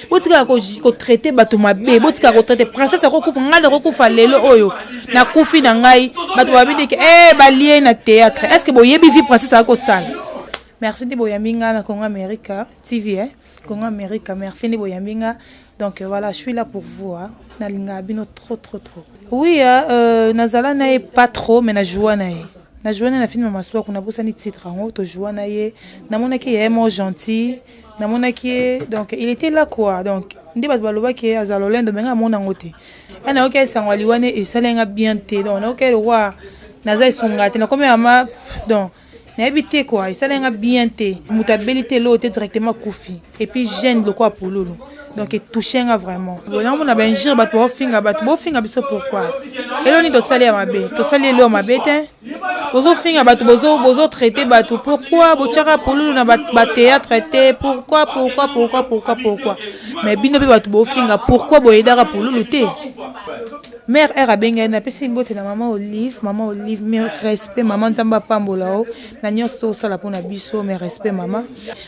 Botikaka kotraite bato mabe, botikaka kotraite princesse. Akokufa, ngai nakokufa lelo oyo, nakufi na ngai, bato babideke e balie na théâtre. Est ce que boyebi vie princesse akosala? Merci nde boyambi nga na Congo America TV, eh? Congo America, merci nde boyambi nga. Donc voilà, je suis là pour vous, hein. Nalingaka bino trop trop trop. Oui, nazala na ye pas trop, mais najoua na ye, najoua na ye na film Maswaku. Nabosani titre yango. Tojoua na ye, namonaki ye mo gentil, namonaki ye, donc il était là quoi. Donc nde bato balobaki ye azala lolendo, me ngai amona yango te. E nayoki esango aliwane esalaki nga bien te. Donc nayoki lokwa naza esunga te, nakomi ama, donc nayebi te quoi. Esalaki nga bien te. Moto abeli te, eloko te, directement akufi, et puis jeune lokola Pululu. Donc etouche nga vraiment. Namona bainjure, bato baofinga, bato bofinga biso pourquoi? Elo nini tosali ya mabe? Tosali eloko mabe te. Bozofinga bato, bozotraite bato pourquoi? Botiaka Pululu na bathéâtre te, pourquoi, pourquoi, pourquoi, pourquoi, pourquoi? Mais bino mpe bato bofinga, pourquoi boyedaka Pululu te? Mare r abengai, napesi mbote na mama Olive. Mama Olive, mes respect mama, Nzambe apambola o na nyonso tosala mpona biso. Mes respect mama,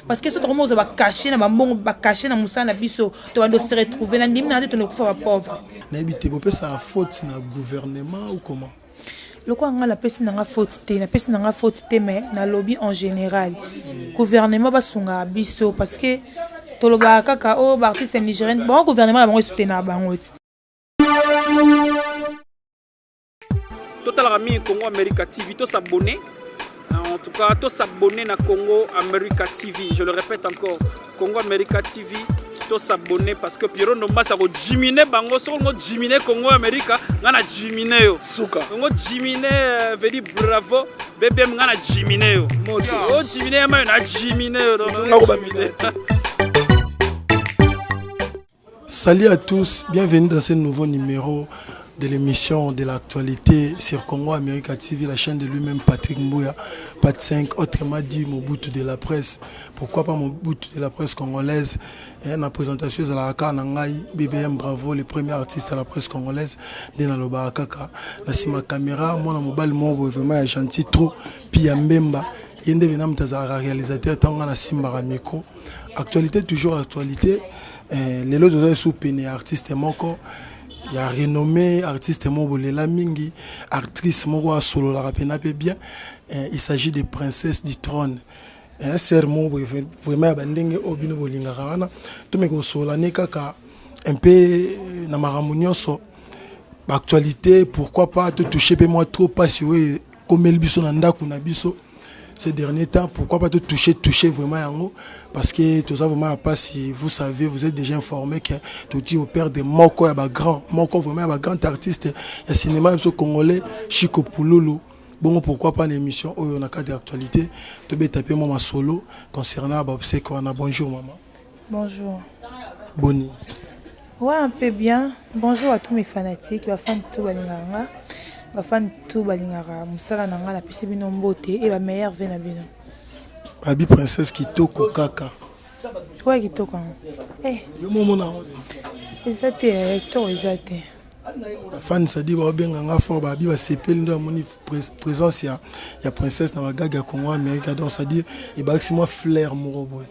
parce que so tokomi kozwa bacachet na bambongo, bacachet na mosala na biso, tobandi ose retrouve na ndimi na te, tonokufa bapauvre. Nayebi te, bopesaka faute na gouvernement ou comment? Lokola ngai napesi nanga faute te, napesi nanga faute te, mais nalobi en général gouvernement basungaka biso, parce que tolobaka kaka oyo baartiste nigérienne bango, gouvernement na bango esoutenaka bango ti. Totalaka mingi Congo America TV. Tosabonner, en tout cas tosabonner na Congo America TV. Je le répète encore, Congo America TV, tosabonner, parce que Pierrot Ndombasi akodimine bango. Soki olingo dimine Congo America, ngai na dimine yo. Suka. Ongo dimine vedi bravo BBM, ngai na dimine yo. O dimine ya mayo, na dimine yo. Nga. Salut à tous, bienvenue dans ce nouveau numéro de l'émission de l'actualité sur Congo America TV, la chaîne de lui-même Patrick Mbouya, Pat 5, autrement dit Mobutu de la presse. Pourquoi pas Mobutu de la presse congolaise? Et la présentation de la Nangai, BBM Bravo, le premier artiste à la presse congolaise, de la Kaka. Na sima caméra, moi, mobile, moi, vraiment gentil trop, Pia Mbemba, yende venam tazara réalisateur, tanga na simba micro. Actualité, toujours actualité. Lelo toza sous pene artiste moko ya renommé, artiste moko bolela mingi, actrice moko asololaka mpena mpe bien. Il s'agit de Princesse du Trône, sœur moko boye vraiment ya bandenge oyo bino bolingaka wana. Tomeka kosolola ne kaka un peu na makambo nyonso baactualité. Pourquoi pas totouche mpe mwa trop mpasi oyo ekomeli biso na ndako na biso ces derniers temps? Pourquoi pas te toucher, toucher vraiment yango? Parce que tout ça vraiment pas si vous savez, vous êtes déjà informé que tout dit au père de moko ya ba grand, moko vraiment ya ba grand artiste ya cinéma congolais, Chico Pululu. Bon, pourquoi pas l'émission oyo na cadre d'actualité, to be taper moi ma solo concernant ba obsèque wana. Bonjour maman. Bonjour. Boni? Ouais, un peu bien. Bonjour à tous mes fanatiques, ba fans tout balinganga. Ba fans tout balingaka mosala na nga, napesi bino mbote e ba meilleur ve na bino. Babi princesse kitoko kaka. Ouais, kitoko yango. Eh, yo momona yango. Eza te ya kitoko, eza te. Bafani sadi baobenga nga fort, babi basepeli nde bamoni présence ya princesse na bagage ya Congo Amérique. Donc c'est-à-dire ebakisi mwa flair moko boye.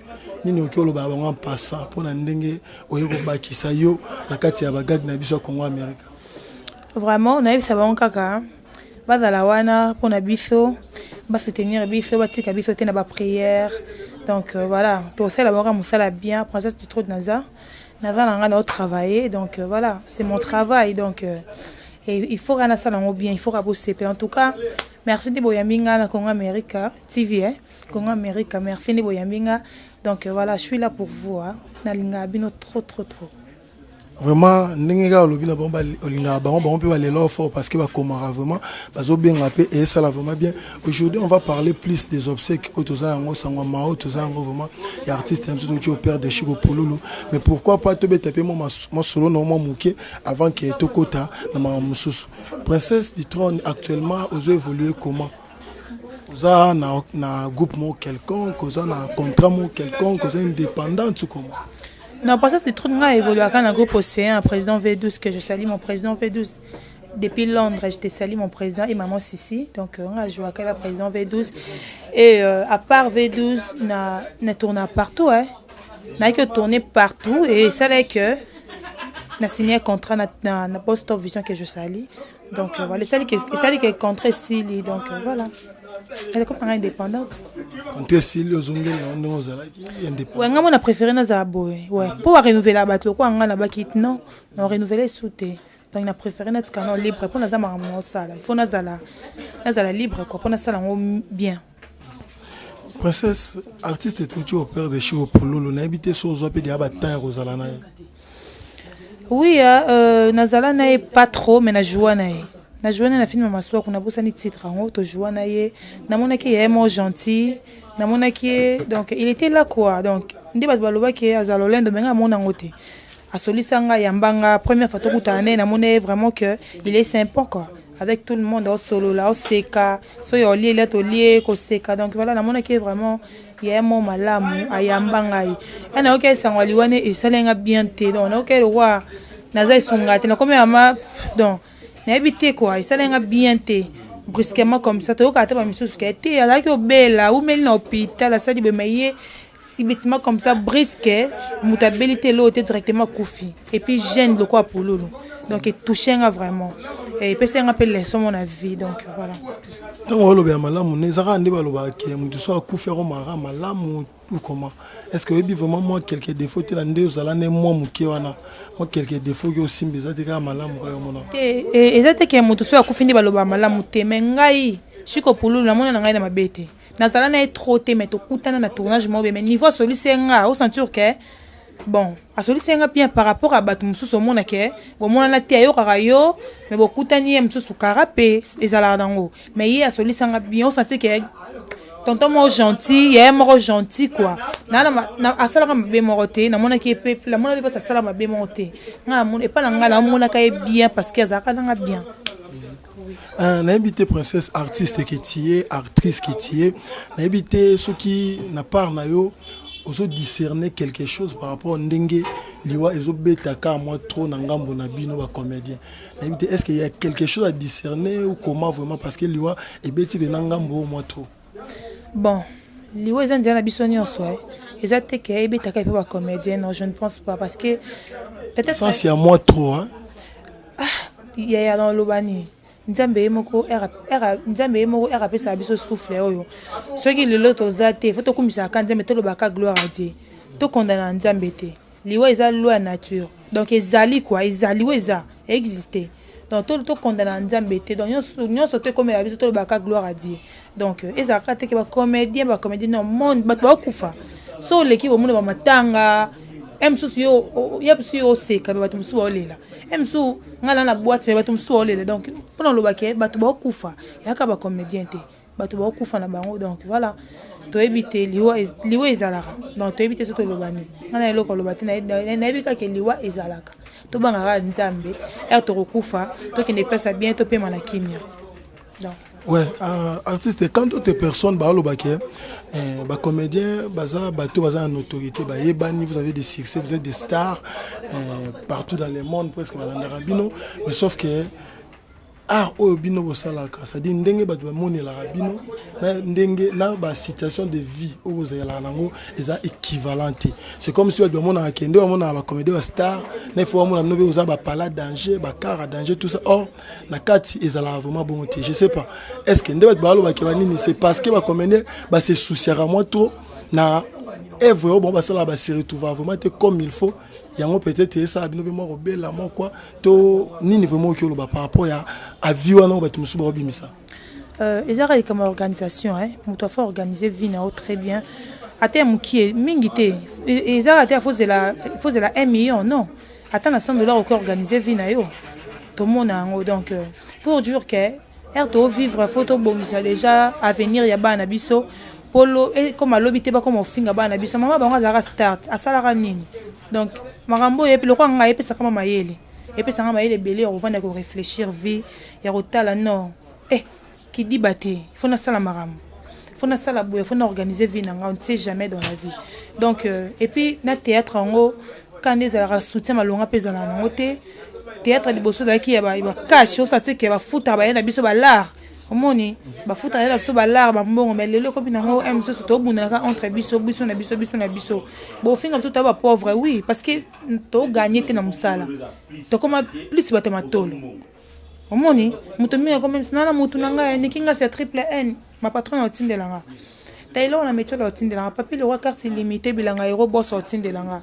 Nini oki olobaka bango en passant mpona ndenge oye kobakisa yo na kati ya bagage na biso ya Congo Amérique? Vraiment, nayebisa bango kaka bazala wana mpona biso, basoutenir biso, batika biso te na baprière. Donc voilà, tosala bango kaka mosala bien. Princesse du Trône, naza na ngai nao travailler. Donc voilà, c'est mon travail. Donc et il faut kaka nasala yango bien, il faut kaka bosepela. En tout cas, merci nde boyambi nga na Congo America TV, eh? Congo America, merci nde boyambi nga. Donc voilà, je suis là pour vous, hein. Nalingaka bino trop trop trop. Vraiment, ndenge kaka olobi na bango, olingaka bango, bango mpe balela fort, parce que bakomaka vraiment, bazobenga mpe esala vraiment bien. Aujourd'hui, on va parler plus des obsèques oyo toza yango, sango ma oyo toza yango vraiment ya artiste na biso toki au père de Chico Pululu. Mais pourquoi pas tobeta mpe mwa solo na mwa moke avant ke tokota na makambo mosusu? Princesse du Trône, actuellement ozo évoluer comment? Oza na groupe moko quelconque, oza na contrat moko quelconque, oza indépendante ou comment? Non, parce que c'est trop nga évolué dans le groupe Océan, président V12, que je salue, mon président V12. Depuis Londres, je te salue, mon président et maman Sissi. Donc, on a joué avec le président V12. Et à part V12, na tourné partout, hein. Nayaki kotourner partout et esalaki que na signé contrat na Post Top Vision que je sali. Donc voilà, esali ke contrat esili. Donc voilà, elle comme nanga indépendante. Contrat esili, ozongeli na ndenge ozalaki? Ouais, nga mo na préféré nazala boye, ouais, mpo barenouveler bato lokola nga nabaki non, na renouveler esu te. Donc na préféré natika no libre mpo naza makambo na osala, il faut nazala libre quoi, mpo nasala yango bien. Princesse, artiste etoti operdre Shiko Pululu, nayebi te so ozwa mpe deya batemps ya kozala na ye. Oui, nazala na ye pas trop, mais najoua na ye, najoua na ye na film Maswaku, nabosani titre yango. Tojoua na ye, namonaki ye mo gentil, namonaki ye, donc il était là quoi. Donc nde bato balobaki ye azala lolendo, me ngai amona yango te. Asolisa ngai, yamba nga première fois tokutana na ye, namoni ye vraiment que il est sympa quoi, avec tout le monde osolola, oseka, soki olie elia tolie koseka. Donc voilà, namonaki ye vraiment ye mo malamu, ayamba ngai. E nayoki esango ya liwa esali nga bien te. Donc nayoki lokwa naza esunga te, nakomi yama, donc nayebi te quoi, esali nga bien te brusquement comme ça. Toyokaka te bamisusu ke te azalaki obela, umeli na hôpital, asali boye, mais ye subitement comme ça, brusque, moto abeli te, eloko te, directement akufi, et puis jeune lokola Pululu. Donc etouche nga vraiment, epesi nga mpe leçon mo na vie. Donc voilà. Ntango oloba ya malamu ne ezaka nde balobaka ke moto so akufi akomaka malamu ou comment? Est ce que oyebi vraiment mwa quelques défauts te na nde ozala ne mwa moke wana, mwa quelques défauts ke osimba eza te, kaka malamu kaka omona? Te, eza te ke moto so akufi nde balobaka malamu te, mais ngai Shiko Pululu namona na ngai na mabe te. Nazala na ye trop te, mais tokutana na tournage moko be, mais niveau asolisi ye nga, osentir ke bon, asolisi ye nga bien par rapport à bato mosusu. Omona ke bomonana te, ayokaka yo, mais bokutani ye mosusu kara mpe ezalaka nango, mais ye asolisanga bien, osentir ke tonton moko gentil, yaya moko gentil quoi. Asalaka mabe moko te, namonaki ye mpe, namonaki mpe asala mabe moko te. Ngai epa na ngai namonaka ye bien parce que azalaka nanga bien. Nayebi te, princesse, artiste que tu es, actrice que tu es, nayebi te soki na part na yo ozodiscerne quelque chose par rapport ndenge liwa ezobetaka mwa trop na ngambo na bino bacomédien. Nayebi te, est ce qu'il y a quelque chose à discerner ou comment vraiment? Parce que liwa ebeti mpe na ngambo oyo mwa trop. Bon, liwa eza nzela na biso nyonso. Eza te ke ebetaka epe bacomédien, non, je ne pense pas, parce que peut-être sens ya mwa trop, hein? Ah, yaya, na oloba nini? Nzambe ye moko, Nzambe ye moko ere apesaka biso souffle oyo. Soki lelo toza te, faut tokumisaka Nzambe, tolobaka gloire à Dieu, tokondana na Nzambe te. Liwa eza loi ya nature, donc ezali quoi, eza liwa, eza existe, donc tokondana na Nzambe te. Donc nyonso to ekomela biso, tolobaka gloire à Dieu. Donc ezalaka te ke bacomédien, bacomédien, non. Monde, bato bakokufa. So oleki, bomona bamatanga e mosusu, yo ye mosusu yo oseka, me bato mosusu baolela. E mosusu ngai na boîte, me bato mosusu baolela. Donc mpona olobaki bato baokufa, eyaka bacomédien te, bato baokufa na bango. Donc voilà, toyebi te, liwa ezalaka, donc toyebi te so toloba nini. Ngai na eloko aloba te, nayebi kaka liwa ezalaka. Tobangaka Nzambe, ere tokokufa, tokende place ya bien, topema na kimia. Donc ouais, artiste, quand d'autres personnes balobaki eh, bacomédien baza bato baza na notoriété, bayebani, vous avez des succès, vous êtes des stars partout dans le monde presque balandaka bino, mais sauf que art oyo bino bosalaka, c'est-à-dire ndenge bato bamonelaka bino na ndenge na basituation de vie oyo bozalaka nango eza équivalent te. C'est comme si bato bamonaka kende bamonaka bacomédien bastar na ifo bamona bino mpe boza bapala danger, bacar à danger, tout ça. Or na kati ezalaka vraiment bongo te. Je sais pas, est ce que nde bato balobaki banini, c'est parce que bacomédien base souciaka mwa trop na œuvre oyo bango basalaka, base retrouva vraiment te comme il faut. Yango peut-être esala bino mpe mwa kobela mwa quoi to nini. Vraiment oki oloba par rapport ya avis wana oyo bato mosusu bakobimisa? Ezaka likambo ya organisation. Moto afa organiser vie na yo très bien, ata ya mokie mingi te. Ezaka te afozela 1 million, non, ata na 100 $ okoki organiser vie na yo, tomona yango. Donc pour dire que ere tovivre, faut tobongisa déjà avenir ya bana na biso, polo comme alobi te, bakoma ofinga bana na biso, mama bango azalaka start, asalaka nini. Donc makambo oyo epi lokola ngai epesaka ma mayele, epesanga mayele ebele ya kovanda, koréfléchir vie, ya kotala non, kidiba te, faut nasala makambo, faut nasala boye, faut na organiser vie na ngai. On ne sait jamais dans la vie. Donc et puis na théâtre yango ka nde ezalaka soutien malonga mpe ezalaka nango te. Théâtre liboso ezalaki ya bacachet, osati ke bafutaka baye na biso balare. Omoni bafutaka ye na biso balare bambongo, mais lelo ekomi nango m mosusu tobundanaka entre biso, biso na biso, biso na biso. Bofinga biso toya bapauvre, oui, parce que toganye te na mosala, tokoma plus bato ya matolo. Omoni moto mingi akomi nana motu na ngai niki ngasi ya triple n, ma patron otindela nga taylor na métier, otindela nga papi leroy, carte illimité, bilanga ero boss otindela nga.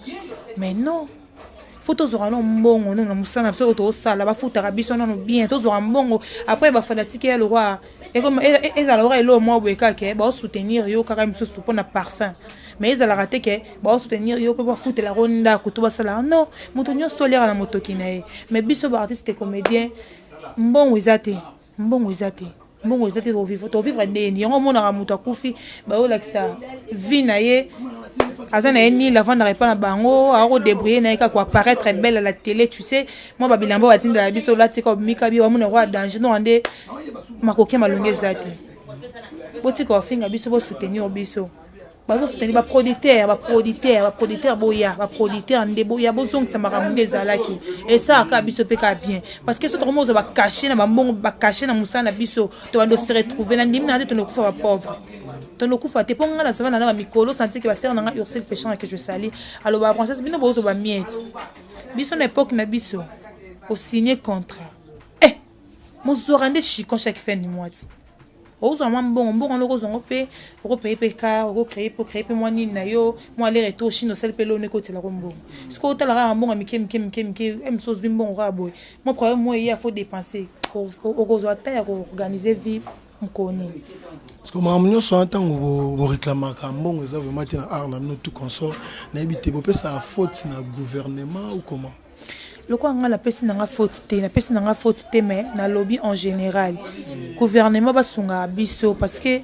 Mais non, faut tozwaka no mbongo no na mosala na biso oyo tozosala, bafutaka biso nano bien, tozwaka mbongo. Après bafanatike ya lokwa ezala loka eloko moko boye kaka baosoutenir yo kaka mosusu mpona parfum, mais ezalaka te ke baosoutenir yo mpe bafutelako ndako to basalaka. Non, moto nyonso toliaka na motoki na ye. Mais biso baartiste comédien, mbongo eza te, mbongo eza te, mbongo eza te. Tovivre ndeni yango? Omonaka moto akufi, bayolakisa vie na ye, aza na ye nil, avandaka epa na bango, akodébrouiller na ye kaka koapparaître belle à la télé. Tu sais, mwa babilamba batindela biso, olatika obimika bi bamona roi danger. Nonga nde makoki malongi eza te. Botika kofinga biso, bosoutenir biso, bazosoutenir baproducteur, baproducteur, baproducteur boya, baproducteur nde boya, bozongisa makambo nde ezalaki. Esalaka biso mpe kaka bien, parce que so tokomi kozwa bacachet na bambongo, bacachet na mosala na biso, tobanda se retrouve na ndimi na nde tonokufa bapauvre, tonokufa te. Mpo ngai nazava na bamikolo santi ke basere na ngai Ursule Pechanga, que je sali, aloba: "Princesse, bino bozwa bamiete, biso na époque na biso osigne contrat, eh mozwaka nde chicon chaque fin du mois ti ozwa mwa mbongo." Mbongo wana okozwango mpe okopaye mpe car, okocréer mpe ocréer mpe mwa nini na yo, mwa aller retour Chine, osali mpe loni, ekotelako mbongo. Sikoyo otala kaka mbongo ya mike mike mike mike, mosu ozwi mbongo kaka boye, mwa problème mo eye, faut dépenser, okozwa temps ya koorganiser vie mokolo nini? Parce que makambo nyonso wana, ntango boréclamaka mbongo eza vraiment te na art na bino, tout consort, nayebi te bopesaka faute na gouvernement ou comment? Lokola ngai napesi nanga faute te, napesi nanga faute te, mais nalobi en général gouvernement basungaka biso, parce que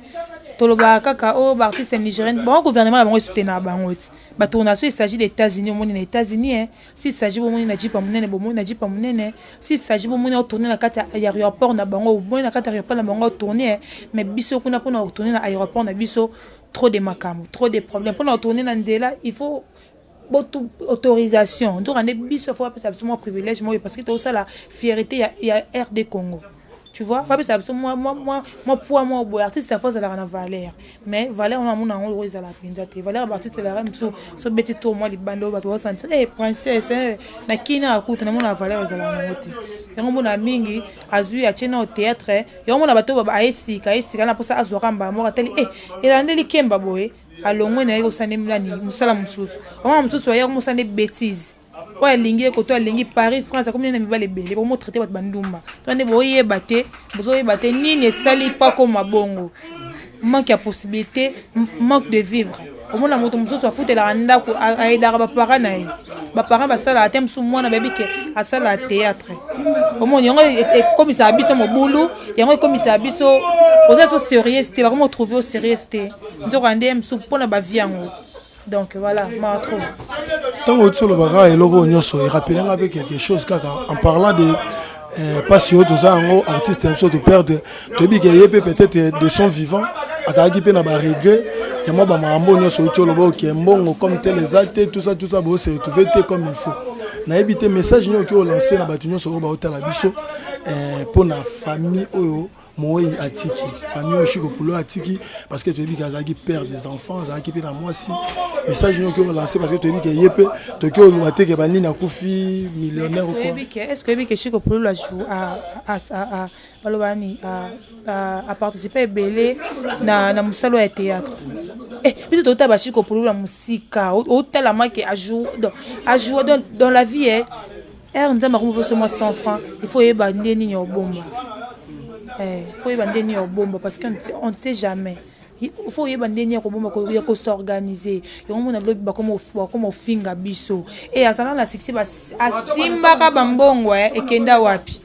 tolobaka kaka oyo baartiste nigérien, bango gouvernement na bango esoutenaka bango ti batourna. So il s'agit des États-Unis, omoni na États-Unis, s'il s'agit bomoni na jeep ya monene, bomoni na jeep ya monene. S'il s'agit bomoni otourne na kati ya aéroport na bango, omoni na kati ya aéroport na bango otourne. Mais biso kuna, mpona otourne na aéroport na biso, trop de makambo, trop de problème. Mpona otourne na nzela, il faut autorisation. Nzoka nde biso faut bapesa biso mwa privilège moko, parce que tozosala fierté ya RD Congo, tu vois. Bapesa biso mwa poids mwa boye. Artiste afo azalaka na valeur, mais valeur wana amona yango loko ezalaka mpenza te. Valeur ya baartiste ezalaka mosusu so beti to mwa libanda oyo bato baosentir e princesse na kina akuta, namona valeur ezalaka nango te. Yango mona mingi azwi atie na théâtre, yango mona bato ayesika ayesika na mposa azwaka mbala moko, atali e ezala nde likemba boye, alongwe na ye kosala nani, mosala mosusu. Omona mosusu aya mosala nde bétise oyo alingi ye koto, alingi Paris, France, akomi na mibale ebele, bomotraite bato bandumba to nde boyeba te, bozoyeba te nini esali mpo akoma bongo. Manque ya possibilité, manque de vivre. Omona moto mosusu afutelaka ndako, ayedaka baparent na ye, baparent basalaka te, mosusu mwana bayebi ke asalaka théâtre. Omoni yango ekomisaka biso mobulu, yango ekomisaka biso oza so sérieuse te, bakomi otrouve o sérieuse te. Nzoka nde mosusu mpona bavie yango. Donc voilà, ma trop. Ntango oti olobaka eloko oyo nyonso, erappeler nga mpe quelque chose kaka en parlant de mpasi oyo toza yango. Artiste na biso toperdre, toyebi ke ye mpe peut-être de son vivant azalaki mpe na baregret ya mwa bamakambo nyonso oti oloba, oke mbongo comme tel eza te, tout ça, tout ça, bose retrouve te comme il faut. Nayebi te message nini oki olance na bato nyonso oyo baotala biso mpo na famille oyo moi atiki, famille oyo Chiko Pulo atiki, parce que toyebi ke azalaki père des enfants, azalaki mpe na mwasi. Message nini oki olance? Parce que toyebi ke ye mpe toki oloba te ke banini akufi millionnaire ou quoi. Est ce que oyebi ke Chiko Pululu baloba nini, aparticipe ebele na mosala ya théâtre? Biso totala bachiko Pululu ya mosika, otalamaki ajoue dans la vie. Ere Nzambe akomi mposo mwa 100 francs, il faut oyeba nde nini obomba, faut oyeba nde nini obomba, parce que on ne sait jamais. Il faut oyeba nde nini ya kobomba, ya kosorganiser. Yango mona lobi bakoma ofinga biso e azala na succès, asimbaka bambongo ekenda wapi?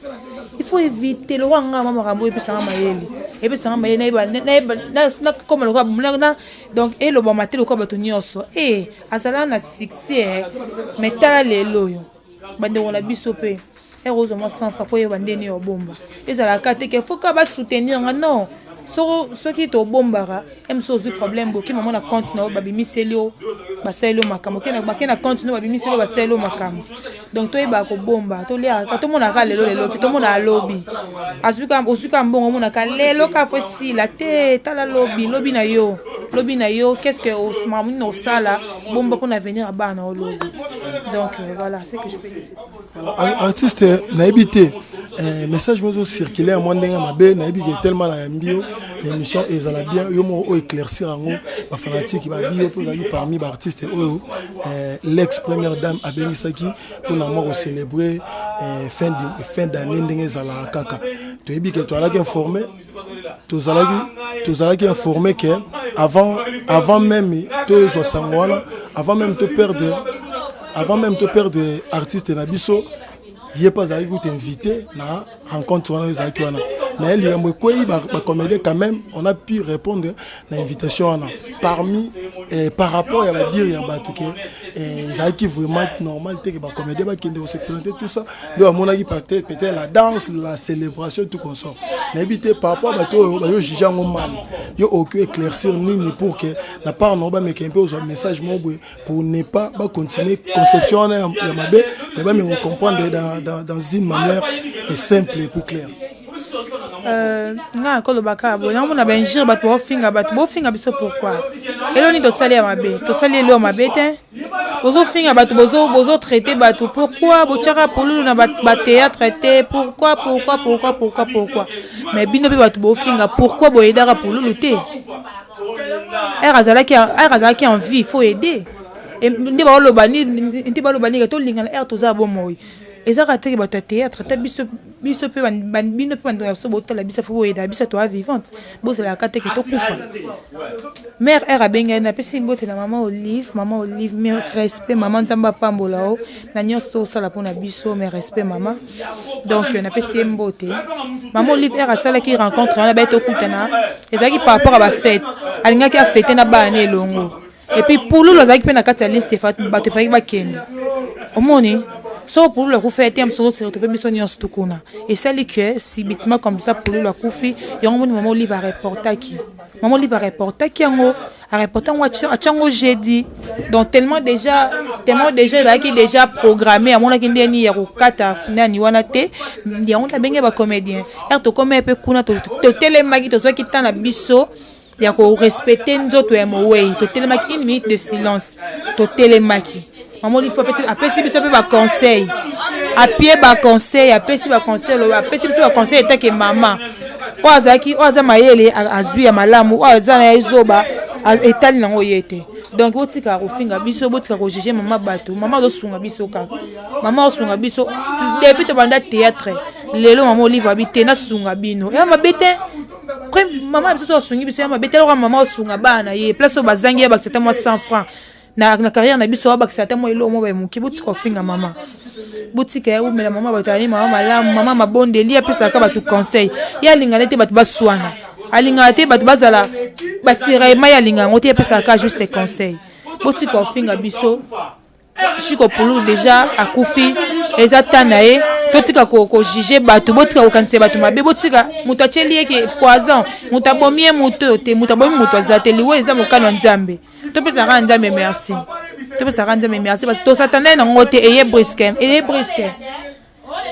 Il faut éviter. Lokwa nga ma makambo oyo epesanga mayele, epesanga mayele, nakoma lokwa donc elobama te lokwa bato nyonso e azala na succès. Mais tala lelo oyo bandeko na biso mpe ere ozwa mwa 100 francs, faut oyeba ndeni ya obomba. Ezalaka te ke faut ka basoutenir nga, non. Soki tobombaka mosu, ozwi problème, boke mamo na compte na oyo babimiseli yo, basaleli yo makambo, bake na compte no, babimiseli yo, basaleli yo makambo. Donc toyebaka kobomba, toliaka, tomonaka lelo lelo te, tomonaka lobi. Ozwi kaka mbongo, omonaka lelo kaka fo esila te. Tala lobi, lobi na yo, lobi na yo, qu'est-ce que makambo nini osala, bomba mpona avenir ya bana o lobi. Donc voilà ce que je peux dire, c'est ça. Artiste, nayebi te, message mozo circuler ya mwa ndenge mabe. Nayebi ke tellement nayambi yo na émission, ezala bien yo moko oyo éclaircir yango. Bafanatike babi yo mpo ozalaki parmi baartiste oyo l'ex première dame abengisaki mpona mwa kocélébrer fin d'année ndenge ezalaka kaka. Toyebi ke tozalaki informé, tozalaki informé ke avant même tozwa sango wana, avant même toperdre artiste na biso, ye mpe azalaki kuta invité na rencontre wana oyo ezalaki wana. Mais likambo ekwei, bacomédien quand même, on a pu répondre na invitation wana. Parmi par rapport ya badire ya bato ke ezalaki vraiment normal te ke bacomédien bakende kose présenter, tout ça, nde bamonaki peut-être la danse, la célébration, tout consort. Nayebi te, par rapport bato oyo bazojuge yango mal, yo okoki éclaircir nini pour que na part nango bameka mpe ozwa message moko boye pour ne pas bacontinuer conception wana ya mabe, mais bameka comprendre dans une manière simple et plus claire? Nga nakoloba kaka boye: naomona bainjure, bato baofinga, bato bofinga biso. Pourquoi? Elo nini tosali ya mabe? Tosali elo ya mabe te. Bozofinga bato, bozotraite bato. Pourquoi botiaka Pululu na bathéâtre te? Pourquoi, pourquoi, pourquoi, pourquoi, pourquoi? Mais bino mpe bato bofinga, pourquoi boyedaka Pululu te? Ere azalaki en vie, faut aider. Nde baoloba, nde baloba ndenge tolingana ere toza bomoi. Ezaka teke bato ya théâtre ta biso, biso mpe, bino mpe bandeko na biso botala biso, fo boyeda biso toa vivante. Bozalaka teke tokufa. Mare ere abengai, napesi mbote na Mama Olive. Mama Olive, mes respect mama, Nzambe apambola o na nyonso tosala mpona biso. Mes respect mama. Donc napesi ye mbote, Mama Olive. Ere asalaki rencontre wana, bai tokutana, ezalaki par rapport à bafête, alingaki afete na bana na elongo. Et puis Pululu azalaki mpe na kati ya liste, bato efaki bakende. Omoni, so Pululu akufi ete mosusu se retrouve biso nyonso tukuna. Esali ke subitement comme ça Pululu akufi. Yango moni Mama Olive areportaki, Mama Olive areportaki yango, areporte yango, atiango jeudi. Donc tellement déjà ezalaki déjà programmé, amonaki ndeni ya kokata nani wana te. Yango nabenge bacomédien. Ere tokomi mpe kuna, totelemaki, tozwaki temps na biso ya korespecte nzoto ya mowei. Totelemaki, une minute de silence, totelemaki. Mama Olive apesi biso mpe baconseil, apie baconseil, apesi baconseil, apesi biso baconseil etake mama oyo azalaki, oyo aza mayele azwi ya malamu, oyo aza na ye zoba etali nango ye te. Donc botikaka kofinga biso, botika kojuge mama bato. Mama azosunga biso kaka, mama azosunga biso depuis tobanda théâtre. Lelo Mama Olive abi te nasunga bino, ya mabe te. Mama biso so asungi biso, ya mabe te. Loka mama osunga bana na ye, place oyo bazangi ya bakisa ata mwa 100 franc na carrière na biso, abakisa ata mwa eloko moko ya moke. Botika kofinga mama, botika ya umela. Mama bato ali mama malamu, mama mabondeli, apesaka bato conseil. Ye alingana te bato baswana, alingaka te bato bazala batiraillement, ye alingaka yango te. Apesaka juste conseil. Botika kofinga biso. Chiko Pululu déjà akufi, eza ta na ye. Totika kojuge bato, botika kokanisa bato mabe. Botika moto atieli yeke poison, moto abomi ye, moto oyo te, moto abomi moto aza te. Liwa eza mokano ya Nzambe. Topesaka Nzambe merci, topesaka Nzambe merci, parce tosatana ye nango te. Eye brusque, eye brusque,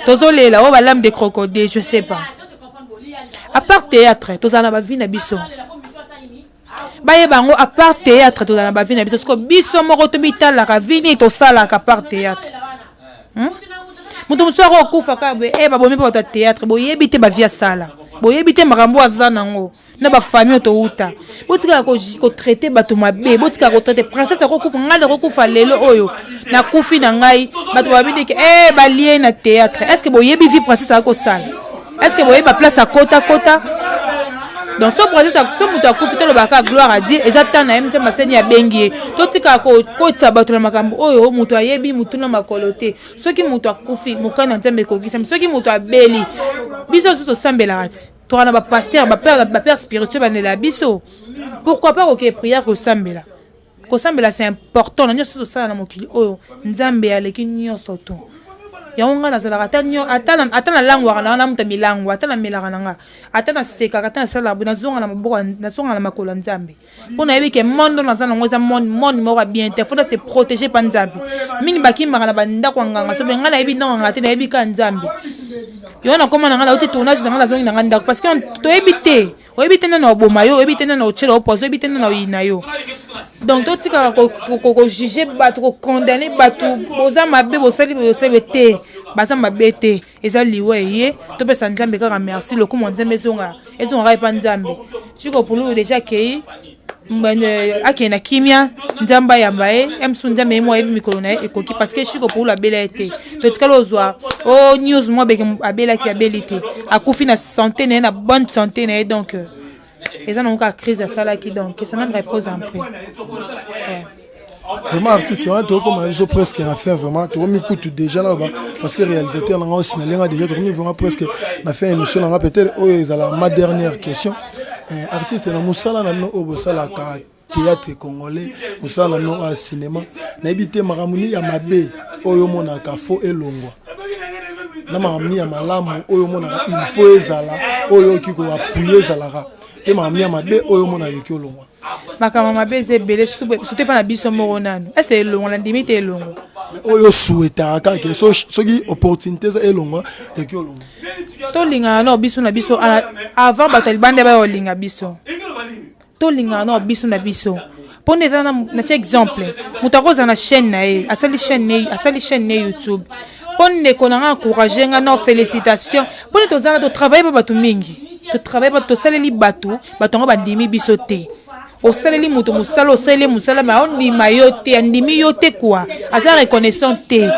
tozolela oyo balame de crocodile, je sais pas. À part théâtre, tozala na bavie na biso. Bayeba yango, à part théâtre tozala na bavie na biso. Siko biso moko tomitalaka, vie nini tosalaka part théâtre? Moto mosusu akokufa kaka boye, e babomi mpe bato ya théâtre. Boyebi te bavie asala, boyebi te makambo aza nango na bafamille oyo touta. Botikaka kotraite bato mabe, botikaka kotraite. Princesse akokufa, ngai nakokufa lelo oyo, nakufi na ngai, bato babi ndeke e balie na théâtre. Est ce que boyebi vie princesse akosala? Est ce que boyebi baplace akota kota? Donc so princesse, so moto akufi, tolobaka gloire à Dieu, eza temps na ye, Nzambe aseni abengi ye. Totikaka kokotisa bato na makambo oyo moto ayebi motu na makolo te. Soki moto akufi, mokano ya Nzambe ekokisami. Soki moto abeli, biso nyonso tosambelaka ti toka na bapasteur, bapère spirituel bandela biso. Pourquoi pas koke prière, kosambela? Kosambela, c'est important na nyonso tosala na mokili oyo. Nzambe aleki nyonso to. Yango ngai nazalaka ata nio ata na ata nalangwaka na nga na moto ya milangwa, ata namelaka na nga, ata nasekaka, ata nasalaka boye, nazonga na maboko nazonga na makolo ya Nzambe. Mpo nayebi ke monde oyo naza nango eza monde monde moko ya bien te, faut na se proteger pa Nzambe. Mingi bakimaka na bandako ya nganga, soki ngai nayebi ndako ya nganga te, nayebi kaka Nzambe. Yango nakoma na ngai, nauti tournage na ngai, nazongi na ngai ndako parce que toyebi te. Oyebi te nani oboma yo, oyebi te nani otyela yo poison, oyebi te nani oyina yo. Donc totikaka kojuge bato, kokondane bato, boza mabe, bosali bosali te, baza mabe te, eza liwa eye. Topesa Nzambe kaka merci, lokumu ya Nzambe ezonga ezongaka epa Nzambe. Chiko Pululu deja akei akende na kimia, Nzambe ayamba ye. Ya mosusu Nzambe ye moko ayebi mikolo na ye ekoki, parce que Chiko Pululu abela ye te. Totikali ozwa o oh, news mwa beke abelaki, abeli te, akufi na santé na ye, na bonne santé na ye. Donc eza nango kaka crise asalaki, donc que son âme repose en paix. Ouais. Vraiment artiste wana tokokoma biso presque na fin, vraiment tokomi kutu déjà naloba parce que réalisateur nanga osinale nga déjà tokomi vraiment presque na fin émission nanga. Peut-être oyo ezala ma dernière question. Artiste, na mosala na bino oyo bosalaka théâtre congolais, mosala na bino oyo ya cinéma, nayebi te makambo nini ya mabe oyo omonaka fo elongwa na makambo nini ya malamu oyo omonaka il faut ezala, oyo okoki koappuyer ezalaka, mpe makambo nini ya mabe oyo omonaka ekoki olongwa? Makambo mabe eza ebele, surtout epa na biso moko nanu ese elongo na ndimi te elongo. Oyo osuetaka kaka soki opportunité eza elongwa, eki olongwa? Tolingana nao biso na biso avant bato ya libanda baya kolinga biso. Tolingana nao biso na biso mpo nde eza natia exemple, moto akozala na chaîne na ye, asali chaîne ne, asali chaîne ne YouTube, mpo ndeko na nga encourage nga na félicitation, mpo nde tozala totravaille mpo bato mingi totravaille bato, tosaleli bato, bato yango bandimi biso te. Osaleli moto mosala, osaleli mosala, ma ondima yo te, andimi yo te kua, aza reconnaissant te.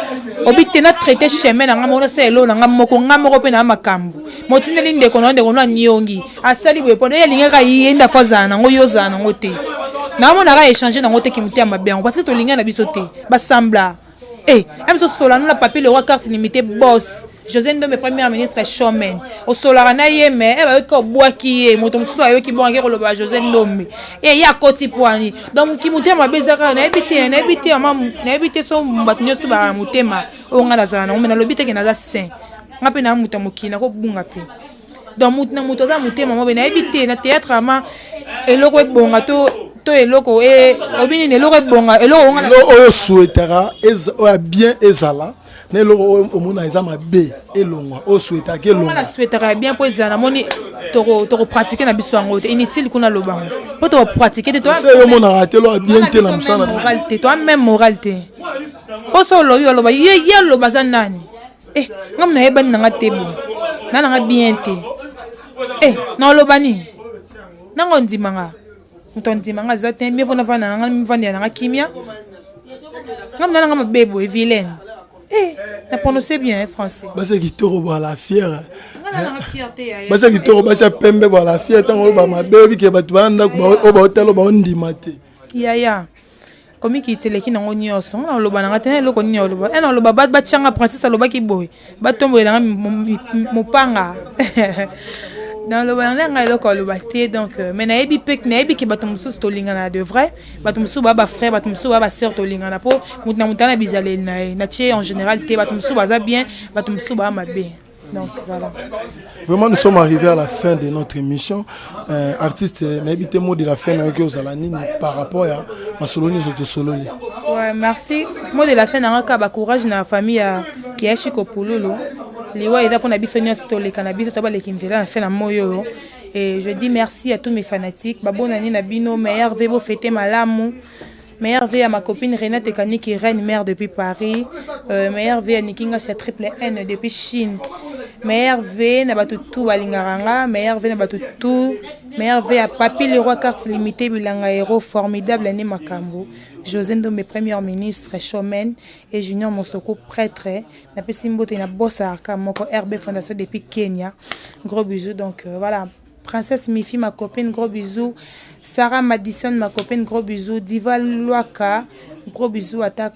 Obi te na traite chemin na nga moko, nasala eloko na nga moko, nga moko mpe na makambo motindeli ndeko na yo, ndeko no aniongi, asali boye mpo ye alingaka ye nde afo azala nango, yo ozala nango te. Naomonaka échange nango te, kimotema mabe yango, parce que tolingai na biso te basambla. Eh, amiso solano na papier le roi carte limité boss José Ndombe premier ministre showman, osolaka na ye me e bayoki obwaki ye, moto mosusu ayoki bongo ake koloba José Ndombe e ye akoti pwani. Donc kimotema mabe eza kaka, nayebi te, nayebi te mama, nayebi te so bato nyonso bazala na motema oyo ngai nazala nango, me nalobi te ke naza saint, nga mpe na moto ya mokili nakobunga mpe. Donc moto na moto aza motema mabe, nayebi te. Na théâtre ama eloko ebonga to eloko e obi nini, eloko ebonga, eloko onga oyo souhaitaka oyo bien ezala na eloko oyo omona eza mabe elongwa, oyo souhaitaka elongwa? Na souhaitaka ya bien mpo ezala, namoni tokopratike na biso yango te, inutile kuna loba yango mpo tokopratike te. Yo omonaka te eloko bien te na mosala? Moral te, toa même moral te, mpo so olobi baloba ye ye aloba aza nani. Eh, nga nayebani nanga te boye, na nanga bien te. Eh, naoloba nini nanga ondimanga, moto andimanga aza te. Mieux vaut navanda nanga, mivandela nanga kimia, nga mna nanga mabe boye, vilaine. Eh, na prononce bien français. Basi ya kitoko bwala fiere, basi ya kitoko, basi ya pembe bwala fiere. Ntango oloba mabe, oyebi ke bato baya ndako oyo baotala baondima te. Yaya, komikiti eleki nango nyonso. Nga naloba nanga te na eloko nini oloba e naloba batianga princesse alobaki boye, batombolela nga mopanga, naloba na ngai eloko aloba te. Donc mais nayebi mpe, nayebi ke bato mosusu tolingana de vrai, bato mosusu baa bafrère, bato mosusu baa basœur, tolingana mpo moto na moto ana bizaleli na ye. Natie en général te, bato mosusu baza bien, bato mosusu baa mabe. Donc voilà. Vraiment, nous sommes arrivés à la fin de notre émission. Artiste, nayebi te mot de la fin nayoki ozala nini par rapport ya masolo nyonso tosololi? Ouais, merci. Mot de la fin nanga kaka bacourage na famille ya Kiashi Kopululu. Liwa eza mpona biso nyonso, toleka na biso to baleki nzela na se na moi oyo. Et je dis merci à tous mes fanatiques, babonani na bino, meilleur ve bofete malamu. Meilleur V à ma copine Renate Kaniki, reine mère depuis Paris. Meilleur V à Niki Ngassia triple N depuis Chine. Meilleur V na bato tout balingaka nga. Meilleur V na bato tout. Meilleur V à Papi le roi carte limitée bilanga héros formidable année Makambo. José Ndombe premier ministre showman et Junior Mosoko prêtre. Napesi mbote na boss Arka moko RB Fondation depuis Kenya. Gros bisous donc voilà. Princesse Mifi, ma copine, gros bisous. Sarah Madison, ma copine, gros bisous. Diva Luaka, gros bisous à ta,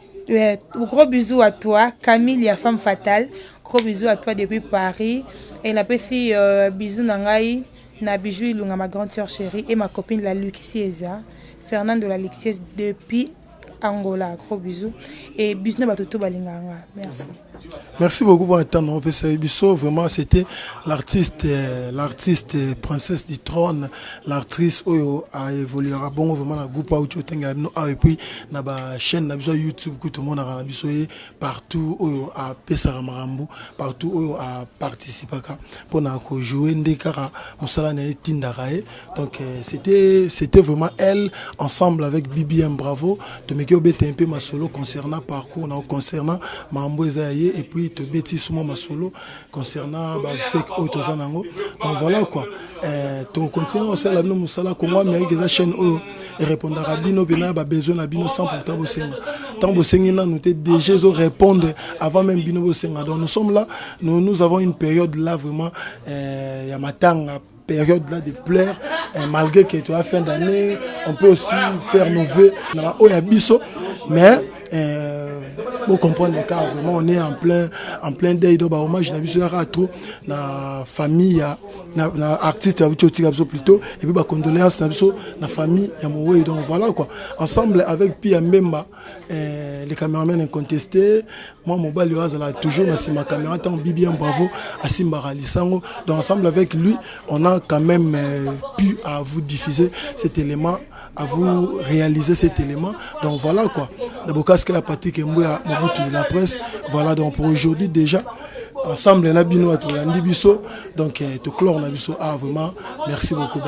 gros bisous à toi. Camille, la femme fatale, gros bisous à toi depuis Paris. Et la petite bisous nangai, na bijou Ilunga, ma grande sœur chérie, et ma copine la Luxiesa, Fernando la Luxiesa depuis Angola, gros bisous. Et bisous na bato to balingaka nga. Merci. Merci beaucoup pour temps opesa biso. Vraiment, c'était l'artiste, l'artiste princesse du trône, l'artiste oyo a évoluera bon vraiment na groupe auto tengela bino awa, et puis na ba chaîne na biso YouTube ku tout monde na biso ye partout oyo a pesaka makambo, partout oyo a participaka pona ko jouer nde kaka mosala na ye tindaka ye. Donc c'était vraiment elle ensemble avec BBM Bravo. Tomeki obeta un peu masolo concernant parcours na concernant mambo eza ye, et puis tobeti souvent masolo concernant ba sek oyo toza nango. Donc voilà quoi. To continue osala bino mosala Congo Amérique eza chaîne oyo e répondra bino pena ba besoin na bino sans pourtant bosenga. Tant bosengi nanu te déjà zo répondre avant même bino bosenga. Donc nous sommes là, nous avons une période là vraiment ya matanga, période là de pleurs, et malgré que tu as fin d'année, on peut aussi faire nos vœux dans la Oya Biso, mais pour comprendre les cas, vraiment on est en plein deuil. Donc, bah, hommage na biso yaka trop na famille ya na artiste ya biso tika biso plutôt, et puis bah condoléances na biso na famille ya Mowe. Donc voilà quoi, ensemble avec Pia Mbemba, les caméramans incontestés, moi mobali oyo azala toujours na sima caméra tant BBM Bravo asimbaka lisango. Donc ensemble avec lui, on a quand même pu à vous diffuser cet élément, à vous réaliser cet élément. Donc voilà quoi. D'abord casque ya Patrick Mbuya Mobutu de la presse. Voilà donc pour aujourd'hui déjà ensemble na bino atolandi biso. Donc to clore na biso. Ah vraiment merci beaucoup, bye.